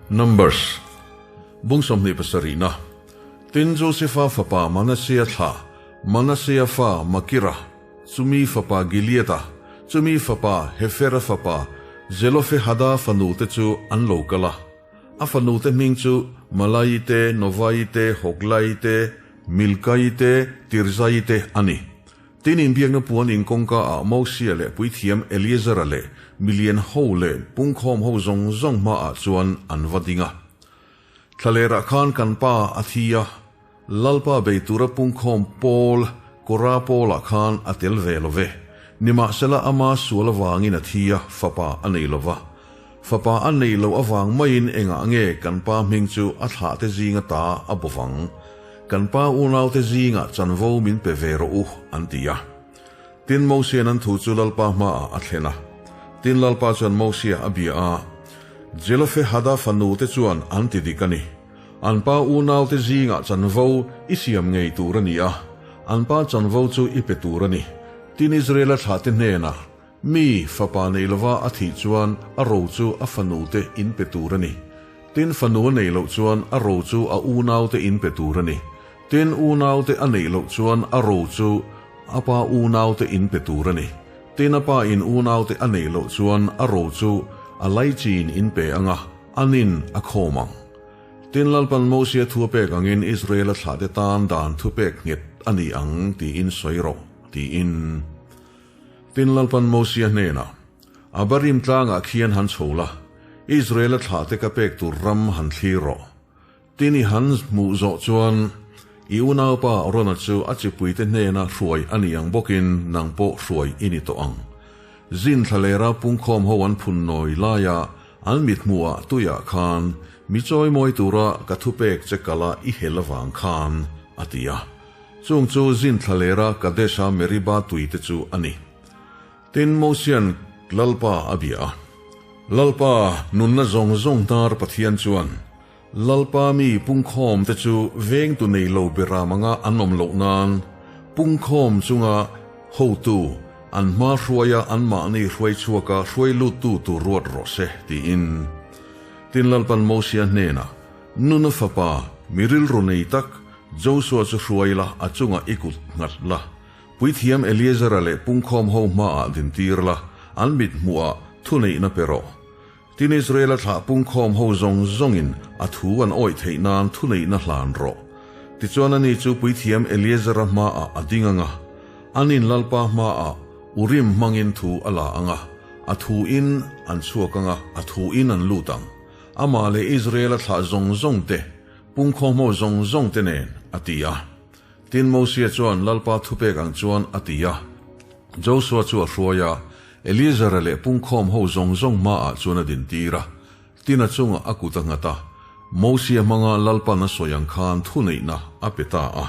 Numbers, Bung 27na, Tin Josefa fapa Manasea thlah, Manasea fa Makira, chumi fapa Gileada, chumi fapa Hefera fapa Zelofehada fanute chu an lo kal a. A fanute hming chu Malai te, Novai te, Hoglai te, Milkai te, Tirzai te a ni. Tin inbiakna puan in kawngka ah Mosia leh puithiam Eleazara leh milian ho leh pungkhawm ho zawng zawng hma ah chuan an va ding a. Thlalerah khan kan pa a thi a, Lalpa bei tura pungkhawm pawl Kora pawlah khan a tel ve lo ve. Nimahsela ama sual avangin a thi a, fapa a nei lo va. Fapa a nei loh avang maiin engah nge kan pa hming chu a thlahte zinga ta a bawvang? Kan pa unaute zingah chanvo min pe ve rawh u, an ti a. Tin, Mosia'n an thu chu Lalpa hmaah a thlen a. Tin, Lalpa chuan Mosia a bia a, Zelofehada fanute chuan an ti dik a ni. An pa unaute zingah chanvo i siam ngei tur a ni a, an pa chanvo chu i pe tur a ni. Tin, Israela thlahte hnenah, Mi, fapa nei lova a thih chuan a ro chu a fanute in pe tur a ni. Tin, fanu a neih loh chuan a ro chu a unaute in pe tur a ni. Tin, unaute a neih loh chuan a ro chu a pa unaute in pe tur a ni. Tin, a pa in unaute a neih loh chuan a ro chu a laichin in pe ang a, anin a khawm ang. Tin, Lalpan Mosia thu a pek angin Israela thlahte tan dan thupek nghet a ni ang tiin sawi rawh, tiin. Tin, Lalpan Mosia hnenah, Abarim tlangah khian han chho la, Israela thlahte ka pek tur ram han thlir rawh. Tin, i han hmuh zawh chuan i unaupa Arona chu a chipuite hnena hruai a ni ang bawkin nang pawh hruai i ni tawh ang. Zin thlalera pungkhawm ho an phun nawi laia an mithmuhah tuiah khan mi chawimawi tura ka thupek che kala i hel avang khan, a ti a. Chung chu Zin thlalera Kadesh-a Meriba tui te chu a ni. Tin, Mosia'n Lalpa a bia a. Lalpa, nunna zawng zawng hnar Pathian chuan, Lalpa mi pungkhawm te chu vengtu nei lo beram anga an awm loh nan, pungkhawm chunga hotu, an hma hruaia anmahni hruai chhuaka hruai luttu tur ruat rawh se, tiin. Tin, Lalpan Mosia hnenah, Nuna fapa, mi rilru nei tak, Josua chu hruai la, a chungah i kut nghat la. Puithiam Eleazara leh pungkhawm ho hmaah dintir la, an mit hmuhah thuneihna pe rawh. Tin Israela thlah pungkhawm ho zawng zawngin a thu an awih theih nan thuneihna hlan rawh. Tichuan ani chu Puithiam Eleazara hmaah a ding ang a, anin Lalpa hmaah Urim hmangin thu a la ang a, a thuin an chhuak ang a, a thuin an lut ang. Amah leh Israela thlah zawng zawng te, Pungkhawmho zawng zawng te nen, a ti a. Tin, Mosia chuan Lalpa thupek ang chuan a ti a. Josua chu a hruai a, Eleazara leh pungkhawmho zawng zawng hmaah chuan a dintir a. Tin, a chungah a kut a nghat a, Mosia hmanga Lalpan a sawi ang khan thuneihna a pe ta a.